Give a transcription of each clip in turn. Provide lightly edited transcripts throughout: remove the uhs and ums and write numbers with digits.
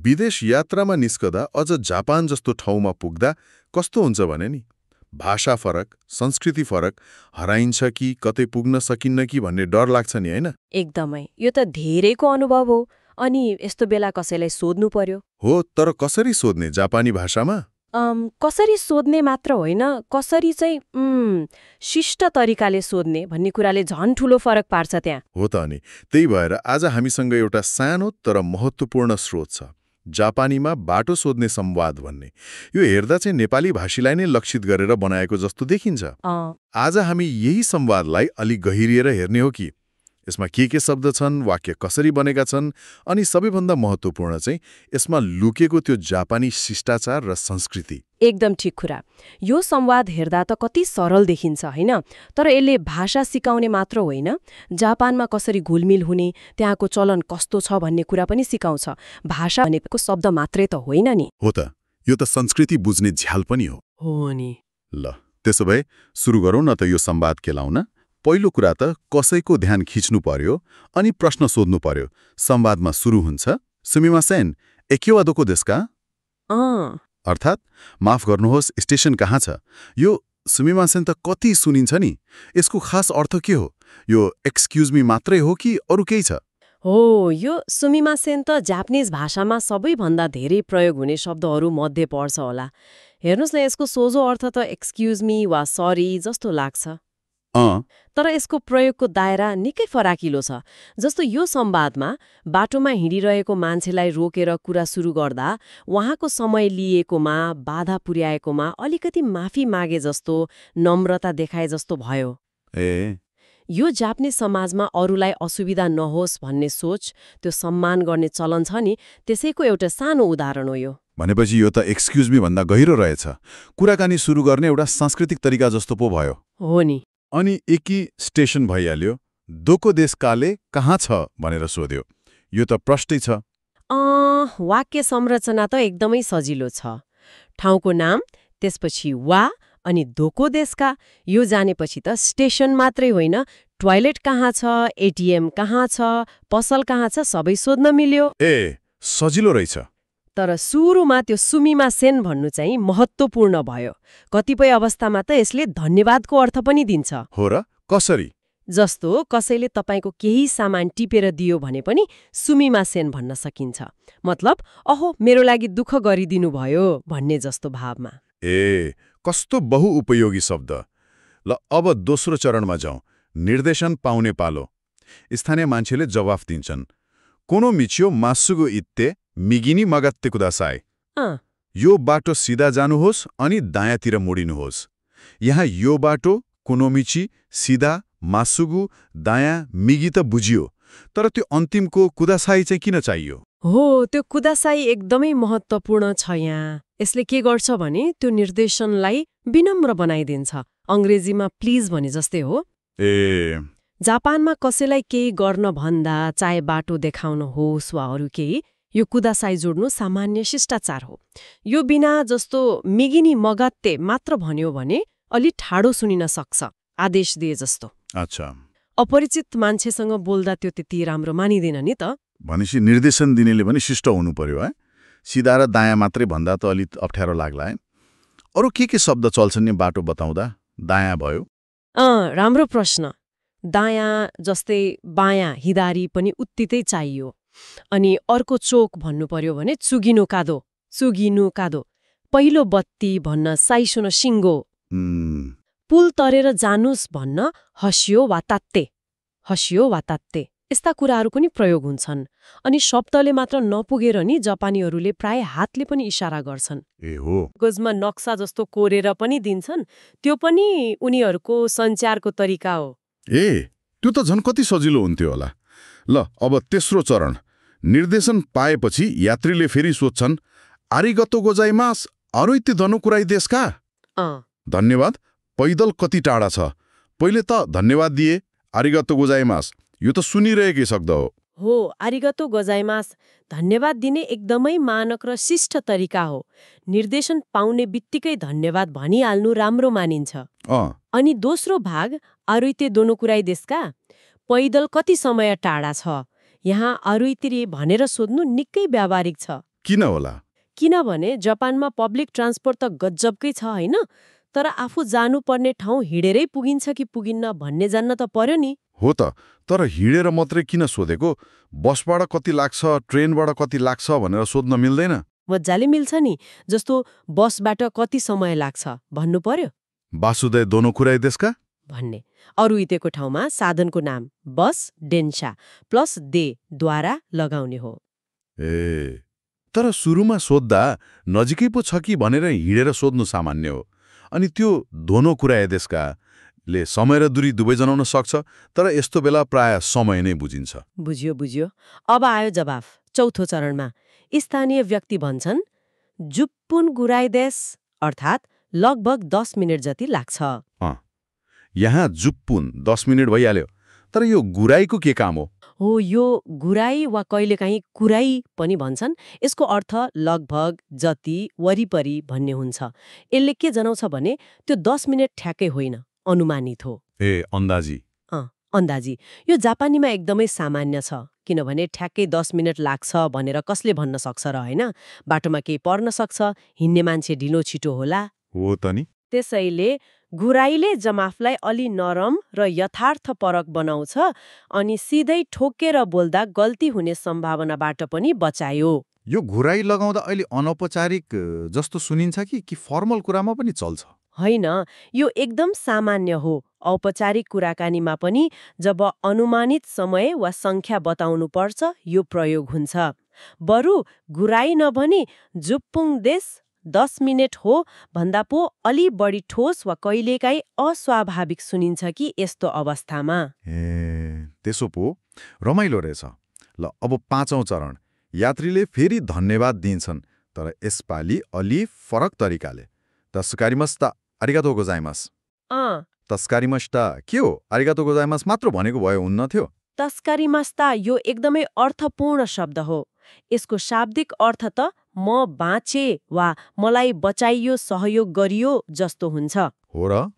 विदेश यात्रामा निस्कदा अझ जापान जस्तो ठाउँमा पुग्दा कस्तो हुन्छ भने नि भाषा फरक, संस्कृति फरक, हराइन्छ कि कतै पुग्न सकिन्न कि भन्ने डर लाग्छ नि होइन? एकदमै यो त धेरैको अनुभव हो। अनि यस्तो बेला कसैलाई सोध्नु पर्यो। हो, तर कसरी सोध्ने जापानी भाषामा? कसरी सोध्ने मात्र होइन, कसरी चाहिँ शिष्ट तरिकाले सोध्ने भन्ने कुराले झन् ठूलो फरक पार्छ त्यहाँ। हो त अनि त्यही भएर आज हामीसँग एउटा सानो तर महत्त्वपूर्ण स्रोत छ, जापानीमा बाटो सोध्ने संवाद भन्ने। यो हेर्दा चाहिँ नेपाली भाषीलाई नै लक्षित गरेर बनाएको जस्तो देखिन्छ। आज हामी यही संवादलाई अलि गहिरिएर हेर्ने हो कि यसमा के शब्द छन्, वाक्य कसरी बनेका छन्, अनि सबैभन्दा महत्त्वपूर्ण चाहिँ यसमा लुकेको त्यो जापानी शिष्टाचार र संस्कृति। एकदम ठिक कुरा। यो संवाद हेर्दा त कति सरल देखिन्छ होइन, तर यसले भाषा सिकाउने मात्र होइन, जापानमा कसरी घुलमिल हुने, त्यहाँको चलन कस्तो छ भन्ने कुरा पनि सिकाउँछ। भाषा भनेको शब्द मात्रै त होइन नि। हो त, यो त संस्कृति बुझ्ने झ्याल पनि हो नि। ल त्यसो भए सुरु गरौँ न त यो संवाद केलाउन। पहिलो कुरा त कसैको ध्यान खिच्नु पर्यो अनि प्रश्न सोध्नु पर्यो। संवादमा सुरु हुन्छ, सुमिमासेन, एकेवा दोको देश का? अर्थात् माफ गर्नुहोस्, स्टेशन कहाँ छ? यो सुमिमासेन त कति सुनिन्छ नि। यसको खास अर्थ के हो? यो एक्सक्युज मी मात्रै हो कि अरू केही छ? हो, यो सुमिमासेन त जापानिज भाषामा सबैभन्दा धेरै प्रयोग हुने शब्दहरू मध्ये पर्छ होला। हेर्नुहोस् न, यसको सोझो अर्थ त एक्सक्युज मी वा सरी जस्तो लाग्छ। तर यसको प्रयोगको दायरा निकै फराकिलो छ। जस्तो यो संवादमा बाटोमा हिँडिरहेको मान्छेलाई रोकेर कुरा सुरु गर्दा उहाँको समय लिएकोमा, बाधा पुर्याएकोमा अलिकति माफी मागे जस्तो, नम्रता देखाए जस्तो भयो। यो जापानी समाजमा अरूलाई असुविधा नहोस् भन्ने सोच, त्यो सम्मान गर्ने चलन छ नि, त्यसैको एउटा सानो उदाहरण हो यो। भनेपछि यो त एक्सक्युज मी भन्दा गहिरो रहेछ। कुराकानी सुरु गर्ने एउटा सांस्कृतिक तरिका जस्तो पो भयो। हो नि। अनि एकी स्टेशन भइहाल्यो, दोको देश काले कहाँ छ भनेर सोध्यो। यो त प्रष्टै छ। वाक्य संरचना त एकदमै सजिलो छ। ठाउँको नाम, त्यसपछि वा, अनि दोको देशका। यो जानेपछि त स्टेशन मात्रै होइन, टोयलेट कहाँ छ, एटिएम कहाँ छ, पसल कहाँ छ, सबै सोध्न मिल्यो। सजिलो रहेछ। तर सुरुमा त्यो सुमिमासेन भन्नु चाहिँ महत्त्वपूर्ण भयो। कतिपय अवस्थामा त यसले धन्यवादको अर्थ पनि दिन्छ। हो र? कसरी? जस्तो कसैले तपाईँको केही सामान टिपेर दियो भने पनि सुमिमासेन भन्न सकिन्छ। मतलब, अहो मेरो लागि दुःख गरिदिनु भयो भन्ने जस्तो भावमा। कस्तो बहुउपयोगी शब्द। ल अब दोस्रो चरणमा जाउँ, निर्देशन पाउने पालो। स्थानीय मान्छेले जवाफ दिन्छन्, कोनो मिचियो मासुगो इत्ते मिगिनी मगत्ते कुदासाई। यो बाटो सिधा जानुहोस् अनि दायाँतिर मोडिनुहोस्। यहाँ यो बाटो कोनोमिची, सिधा, मासुगु, दायाँ, मिगी त बुझियो, तर त्यो अन्तिमको कुदासाई चाहिँ किन चाहियो? हो, त्यो कुदासाई एकदमै महत्त्वपूर्ण छ यहाँ। यसले के गर्छ भने त्यो निर्देशनलाई विनम्र बनाइदिन्छ। अंग्रेजीमा प्लिज भने जस्तै हो। जापानमा कसैलाई केही गर्न भन्दा, चाहे बाटो देखाउन होस् वा अरू केही, यो कुदासाई जोड्नु सामान्य शिष्टाचार हो। यो बिना जस्तो मिगिनी मगत्ते मात्र भन्यो भने अलि ठाडो सुनिन सक्छ, आदेश दिए जस्तो। अच्छा। अपरिचित मान्छेसँग बोल्दा त्यो त्यति राम्रो मानिदैन नि त। भनेपछि निर्देशन दिनेले पनि शिष्ट हुनु पर्यो है। सिधा र दायाँ मात्रै भन्दा त अलि अप्ठ्यारो लाग्ला है। अरू के शब्द चल्छन् नि बाटो बताउँदा? दायाँ भयो। राम्रो प्रश्न। दायाँ जस्तै बायाँ, हिदारी पनि उत्तिकै चाहियो। अनि अर्को चोक भन्नु पर्यो भने चुगिनो कादो, चुगिनु कादो। पहिलो बत्ती भन्न साइसुनो सिङ्गो। पुल तरेर जानुस् भन्न हसियो वा तात्ते, हसियो वा तात्ते। यस्ता कुराहरू पनि प्रयोग हुन्छन्। अनि शब्दले मात्र नपुगेर नि जापानीहरूले प्राय हातले पनि इशारा गर्छन्। कागजमा नक्सा जस्तो कोरेर पनि दिन्छन्। त्यो पनि उनीहरूको सञ्चारको तरिका हो। त्यो त झन् कति सजिलो हुन्थ्यो होला। ल अब तेस्रो चरण, निर्देशन पाएपछि यात्रीले फेरि सोध्छन्, आरिगतो गोजाइमास, अरुइते धनुकुराई देशका? धन्यवाद, पैदल कति टाढा छ? पहिले त धन्यवाद दिए, आरिगतो गोजाइमास, यो त सुनिरहेकै शब्द हो। आरिगतो गोजाइमास धन्यवाद दिने एकदमै मानक र शिष्ट तरिका हो। निर्देशन पाउने बित्तिकै धन्यवाद भनिहाल्नु राम्रो मानिन्छ। अनि दोस्रो भाग, अरुइते दोनुकुराई देशका, पैदल कति समय टाढा छ? यहाँ अरुइतिरी भनेर सोध्नु निकै व्यावहारिक छ। किन होला? किनभने जापानमा पब्लिक ट्रान्सपोर्ट त गजबकै छ होइन, तर आफू जानुपर्ने ठाउँ हिँडेरै पुगिन्छ कि पुगिन्न भन्ने जान्न त पर्यो नि। हो त, तर हिँडेर मात्रै किन सोधेको? बसबाट कति लाग्छ, ट्रेनबाट कति लाग्छ भनेर सोध्न मिल्दैन? मजाले मिल्छ नि, जस्तो बसबाट कति समय लाग्छ भन्नु पर्यो वासुदेव दोनो कुराई देशका? भन्ने। अरू इतेको ठाउँमा साधनको नाम बस डेन्सा प्लस दे द्वारा लगाउने हो। ए, तर सुरुमा सोद्धा नजिकै पो छ कि भनेर हिँडेर सोध्नु सामान्य हो। अनि त्यो दोनो कुराई देशका ले समय र दूरी दुवै जनाउन सक्छ, तर यस्तो बेला प्राय समय नै बुझिन्छ। बुझ्यो। अब आयो जवाफ चौथो चरणमा। स्थानीय व्यक्ति भन्छन् जुप्पुन गुराइदेश, अर्थात् लगभग 10 मिनट जति लाग्छ। यहाँ जुप्पुन 10 मिनट भइहाल्यो, तर यो गुराईको के काम हो? हो, यो गुराई वा कहिलेकाहीँ कुराई पनि भन्छन्। यसको अर्थ लगभग, जति, वरिपरि भन्ने हुन्छ। यसले के जनाउँछ भने त्यो 10 मिनट ठ्याक्कै होइन, अनुमानित हो। अन्दाजी। अन्दाजी। यो जापानीमा एकदमै सामान्य छ, किनभने ठ्याक्कै 10 मिनट लाग्छ भनेर कसले भन्न सक्छ र होइन? बाटोमा केही पर्न सक्छ, हिँड्ने मान्छे ढिलो छिटो होला। हो त नि। त्यसैले गुराईले जमाफलाई अलि नरम र यथार्थपरक बनाउँछ अनि सिधै ठोकेर बोल्दा गल्ती हुने सम्भावनाबाट पनि बचायो। यो घुराई लगाउँदा अहिले अनौपचारिक जस्तो सुनिन्छ कि फर्मल कुरामा पनि चल्छ? होइन, यो एकदम सामान्य हो। औपचारिक कुराकानीमा पनि जब अनुमानित समय वा संख्या बताउनु पर्छ, यो प्रयोग हुन्छ। बरु गुराई नभनी जुप्पुङ देश 10 मिनट हो भन्दा पो अलि बढी ठोस वा कहिलेकाहीँ अस्वाभाविक सुनिन्छ कि यस्तो अवस्थामा। त्यसो पो रमाइलो रहेछ। ल, अब 5औं चरण। यात्रीले फेरि धन्यवाद दिन्छन्, तर यसपालि अलि फरक तरिकाले। तस्कारिमस्ता आरिगातो गोजाइमास। तस्कारिमस्ता के हो? आरिगातो गोजाइमास मात्र भनेको भए हुन्न थियो? तस्कारिमस्ता यो एकदमै अर्थपूर्ण शब्द हो। यसको शाब्दिक अर्थ त म बाँचे वा मलाई बचाइयो, सहयोग गरियो जस्तो हुन्छ। हो र?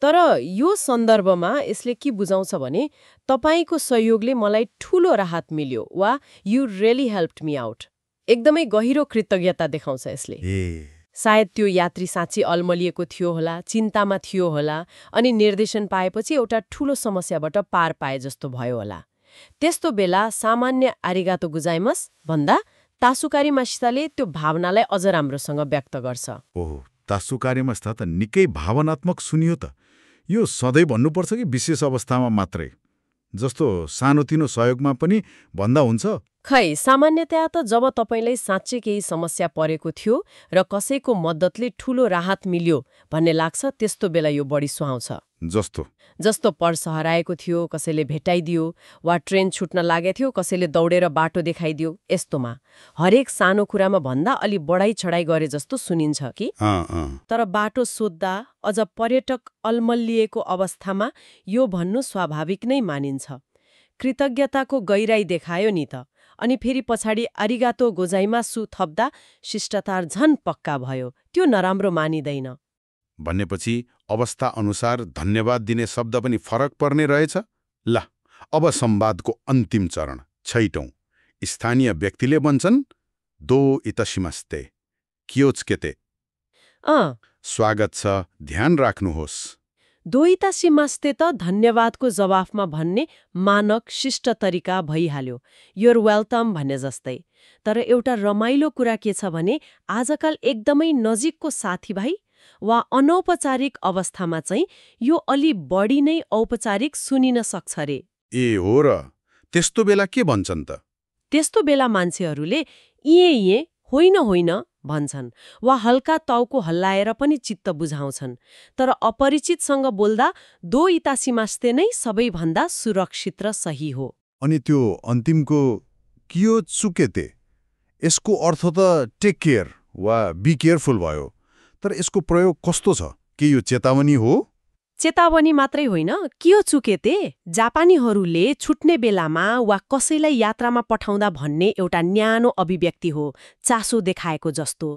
तर यो सन्दर्भमा यसले के बुझाउँछ भने तपाईको सहयोगले मलाई ठूलो राहत मिल्यो वा you really helped me out. एकदमै गहिरो कृतज्ञता देखाउँछ यसले। सायद त्यो यात्री साँच्चै अल्मलिएको थियो होला, चिन्तामा थियो होला, अनि निर्देशन पाएपछि एउटा ठूलो समस्याबाट पार पाए जस्तो भयो होला। त्यस्तो बेला सामान्य आरिगातो गुजाइमस भन्दा तासुकारिमास्ताले त्यो भावनालाई अझ राम्रोसँग व्यक्त गर्छ। ओहो, तासुकारिमास्ता त निकै भावनात्मक सुनियो त। यो सधैँ भन्नुपर्छ कि विशेष अवस्थामा मात्रै? जस्तो सानोतिनो सहयोगमा पनि भन्दा हुन्छ? खै, सामान्यतया त जब तपाईलाई साँच्चै केही समस्या परेको थियो र कसैको मद्दतले ठूलो राहत मिल्यो भन्ने लाग्छ, त्यस्तो बेला यो बढी सुहाउँछ। जस्तो पर्स हराएको थियो, कसैले भेटाइदियो, वा ट्रेन छुट्न लागेको थियो, कसैले दौडेर बाटो देखाइदियो। यस्तोमा हरेक सानो कुरामा भन्दा अलि बढाइ चढाइ गरे जस्तो सुनिन्छ कि। तर बाटो सोद्धा, अझ पर्यटक अल्मलिएको अवस्थामा यो भन्नु स्वाभाविक नै मानिन्छ। कृतज्ञताको गहिराई देखायो नि त। अनि फेरि पछाडि आरिगातो गोजाइमासु थप्दा शिष्टाचार झन पक्का भयो। त्यो नराम्रो मानिदैन। भन्नेपछि अवस्था अनुसार धन्यवाद दिने शब्द पनि फरक पर्ने रहेछ। ल, अब संवादको अन्तिम चरण, 6औं। स्थानीय व्यक्तिले भन्छन् दो इतशिमास्ते, कियोत्सुकेते। स्वागत छ, ध्यान राख्नुहोस्। दोइतासिमास्ते त धन्यवादको जवाफमा भन्ने मानक शिष्ट तरिका भइहाल्यो, योर वेलकम भन्ने जस्तै। तर एउटा रमाइलो कुरा के छ भने आजकल एकदमै नजिकको साथीभाइ वा अनौपचारिक अवस्थामा चाहिँ यो अलि बढी नै औपचारिक सुनिन सक्छ रे। हो र? त्यस्तो बेला के भन्छन् त? त्यस्तो बेला मान्छेहरूले इए होइन भन्छन् वा हल्का टाउको हल्लाएर पनि चित्त बुझाउँछन्। तर अपरिचितसँग बोल्दा दो इतासिमास्ते नै सबैभन्दा सुरक्षित र सही हो। अनि त्यो अन्तिमको कियोत्सुकेते, यसको अर्थ त टेक केयर वा बी केयरफुल भयो। तर यसको प्रयोग कस्तो छ? के यो चेतावनी हो? चेतावनी मात्रै होइन, कियोत्सुकेते जापानीहरूले छुट्ने बेलामा वा कसैलाई यात्रामा पठाउँदा भन्ने एउटा न्यानो अभिव्यक्ति हो, चासो देखाएको जस्तो।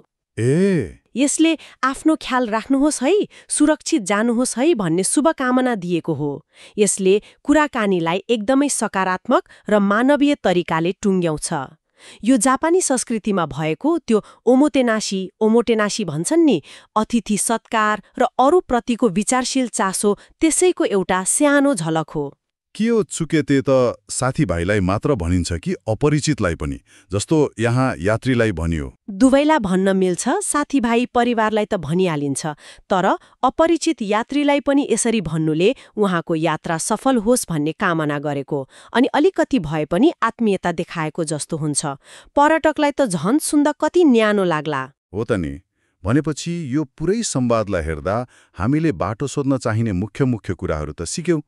यसले आफ्नो ख्याल राख्नुहोस् है, सुरक्षित जानुहोस् है भन्ने शुभकामना दिएको हो। यसले कुराकानीलाई एकदमै सकारात्मक र मानवीय तरिकाले टुङ्ग्याउँछ। यो जापानी संस्कृतिमा भएको त्यो ओमोटेनासी भन्छन् नि, अतिथि सत्कार र अरूप्रतिको विचारशील चासो त्यसैको एउटा सानो झलक हो। कियो चुकेते त साथीभाइलाई मात्र भनिन्छ कि अपरिचितलाई पनि, जस्तो यहाँ यात्रीलाई भनियो? दुवैलाई भन्न मिल्छ, साथीभाइ परिवारलाई त भनिहालिन्छ, तर अपरिचित यात्रीलाई पनि यसरी भन्नुले उहाँको यात्रा सफल होस् भन्ने कामना गरेको अनि अलिकति भए पनि आत्मीयता देखाएको जस्तो हुन्छ। पर्यटकलाई त झन् सुन्दा कति न्यानो लाग्ला। हो त नि। भनेपछि यो पुरै संवादलाई हेर्दा हामीले बाटो सोध्न चाहिने मुख्य कुराहरू त सिक्यौं।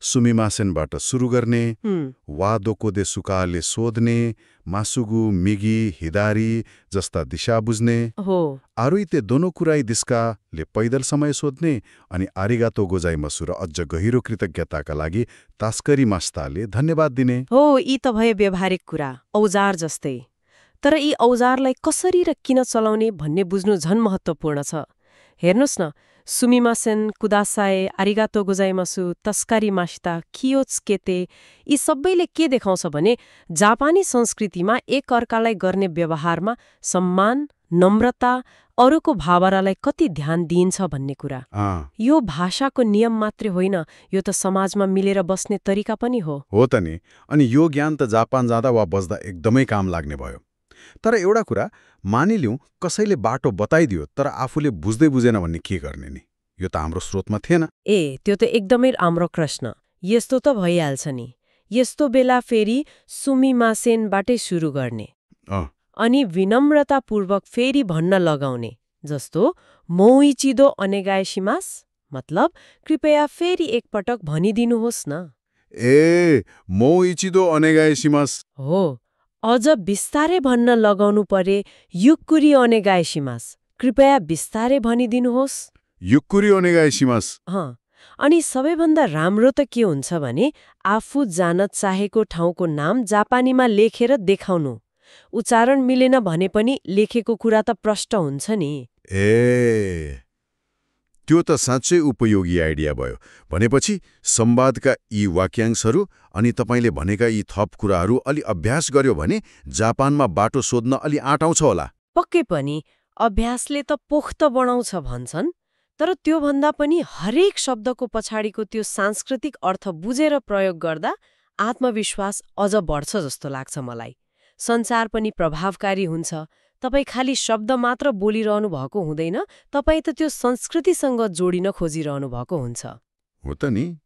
सुमिमासेनबाट सुरु गर्ने, वादोकोदे सुकाले सोध्ने, मासुगु मिगी हिदारी जस्ता दिशा बुझ्ने, आरुइते दोनो कुराई दिस्काले पैदल समय सोध्ने अनि आरिगातो गोजाइमसु र अझ गहिरो कृतज्ञताका लागि तास्करी मास्ताले धन्यवाद दिने। हो, यी त भए व्यावहारिक कुरा, औजार जस्तै। तर यी औजारलाई कसरी र किन चलाउने भन्ने बुझ्नु झन् महत्त्वपूर्ण छ। हेर्नुहोस् न, सुमिमासेन, कुदासाए, आरिगातो गोजाइमासु, तस्कारी मास्ता, कियोत्सुकेते, यी सबैले के देखाउँछ भने जापानी संस्कृतिमा एक अर्कालाई गर्ने व्यवहारमा सम्मान, नम्रता, अरूको भावनालाई कति ध्यान दिइन्छ भन्ने कुरा। यो भाषाको नियम मात्रै होइन, यो त समाजमा मिलेर बस्ने तरिका पनि हो। हो त नि। अनि यो ज्ञान त जापान जाँदा वा बस्दा एकदमै काम लाग्ने भयो। तर एउटा कुरा, मानिलिउँ कसैले बाटो बताइदियो तर आफूले बुझ्दै बुझेन भन्ने के गर्ने नि? यो त हाम्रो स्रोतमा थिएन। त्यो त एकदमै राम्रो प्रश्न। यस्तो त भइहाल्छ नि। यस्तो बेला फेरि सुमिमासेनबाटै सुरु गर्ने अनि विनम्रतापूर्वक फेरि भन्न लगाउने, जस्तो मोइचिदो ओनेगाइशिमास, मतलब कृपया फेरि एकपटक भनिदिनुहोस् न। मोइचिदो ओनेगाइशिमास हो। अझ बिस्तारै भन्न लगाउनु परे युक्कुरी ओनेगाइशिमास, कृपया बिस्तारै भनिदिनुहोस्। युक्कुरी ओनेगाइशिमास। अनि सबैभन्दा राम्रो त के हुन्छ भने आफू जान चाहेको ठाउँको नाम जापानीमा लेखेर देखाउनु। उच्चारण मिलेन भने पनि लेखेको कुरा त प्रष्ट हुन्छ नि। त्यो त साँच्चै उपयोगी आइडिया भयो। भनेपछि संवादका यी वाक्यांशहरू अनि तपाईँले भनेका यी थप कुराहरू अलि अभ्यास गर्यो भने जापानमा बाटो सोध्न अलि आँट आउँछ होला। पक्कै पनि। अभ्यासले त पोख्त बनाउँछ भन्छन्, तर त्योभन्दा पनि हरेक शब्दको पछाडिको त्यो सांस्कृतिक अर्थ बुझेर प्रयोग गर्दा आत्मविश्वास अझ बढ्छ जस्तो लाग्छ मलाई। सञ्चार पनि प्रभावकारी हुन्छ। तपाईँ खालि शब्द मात्र बोलिरहनु भएको हुँदैन, तपाईँ त त्यो संस्कृतिसँग जोडिन खोजिरहनु भएको हुन्छ। हो त नि।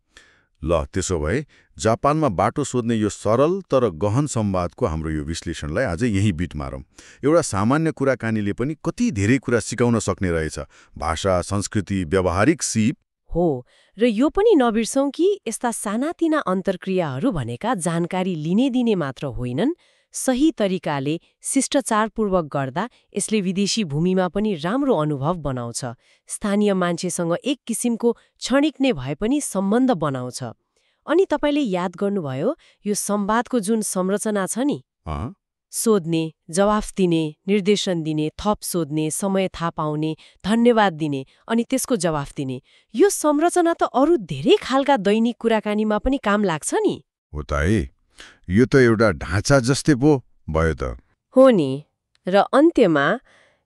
ल, त्यसो भए जापानमा बाटो सोध्ने यो सरल तर गहन संवादको हाम्रो यो विश्लेषणलाई अझै यही बिट मारौँ। एउटा सामान्य कुराकानीले पनि कति धेरै कुरा सिकाउन सक्ने रहेछ। भाषा, संस्कृति, व्यावहारिक सिप हो। र यो पनि नबिर्सौँ कि यस्ता सानातिना अन्तर्क्रियाहरू भनेका जानकारी लिने दिने मात्र होइनन्, सही तरिकाले शिष्टाचारपूर्वक गर्दा यसले विदेशी भूमिमा पनि राम्रो अनुभव बनाउँछ। स्थानीय मान्छेसँग एक किसिमको क्षणिक नै भए पनि सम्बन्ध बनाउँछ। अनि तपाईँले याद गर्नुभयो यो संवादको जुन संरचना छ नि, सोध्ने, जवाफ दिने, निर्देशन दिने, थप सोध्ने, समय थाहा पाउने, धन्यवाद दिने अनि त्यसको जवाफ दिने, यो संरचना त अरू धेरै खालका दैनिक कुराकानीमा पनि काम लाग्छ नि। हो त है। यो त एउटा ढाँचा जस्तै पो भयो त। हो नि। र अन्त्यमा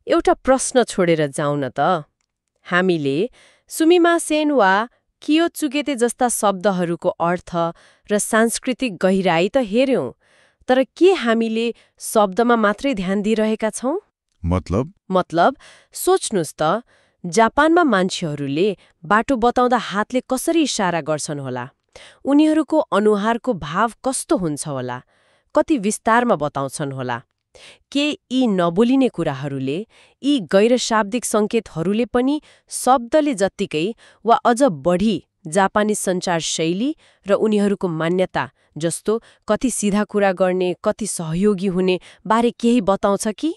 एउटा प्रश्न छोडेर जाउँ न त। हामीले सुमिमासेन वा कियोत्सुकेते जस्ता शब्दहरूको अर्थ र सांस्कृतिक गहिराई त हेर्यौं, तर के हामीले शब्दमा मात्रै ध्यान दिइरहेका छौं? मतलब सोच्नुस् त, जापानमा मान्छेहरूले बाटो बताउँदा हातले कसरी इशारा गर्छन् होला? उनीहरूको अनुहारको भाव कस्तो हुन्छ होला? कति विस्तारमा बताउँछन् होला? के यी नबोलिने कुराहरूले, यी गैर-शाब्दिक सङ्केतहरूले पनि शब्दले जत्तिकै वा अझ बढी जापानी सञ्चार शैली र उनीहरूको मान्यता, जस्तो कति सिधा कुरा गर्ने, कति सहयोगी हुने बारे केही बताउँछ कि?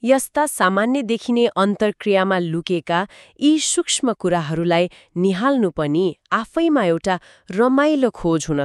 यस्ता सामान्य देखिने अन्तर्क्रियामा लुकेका यी सूक्ष्म कुराहरूलाई निहाल्नु पनि आफैमा एउटा रमाइलो खोज हुन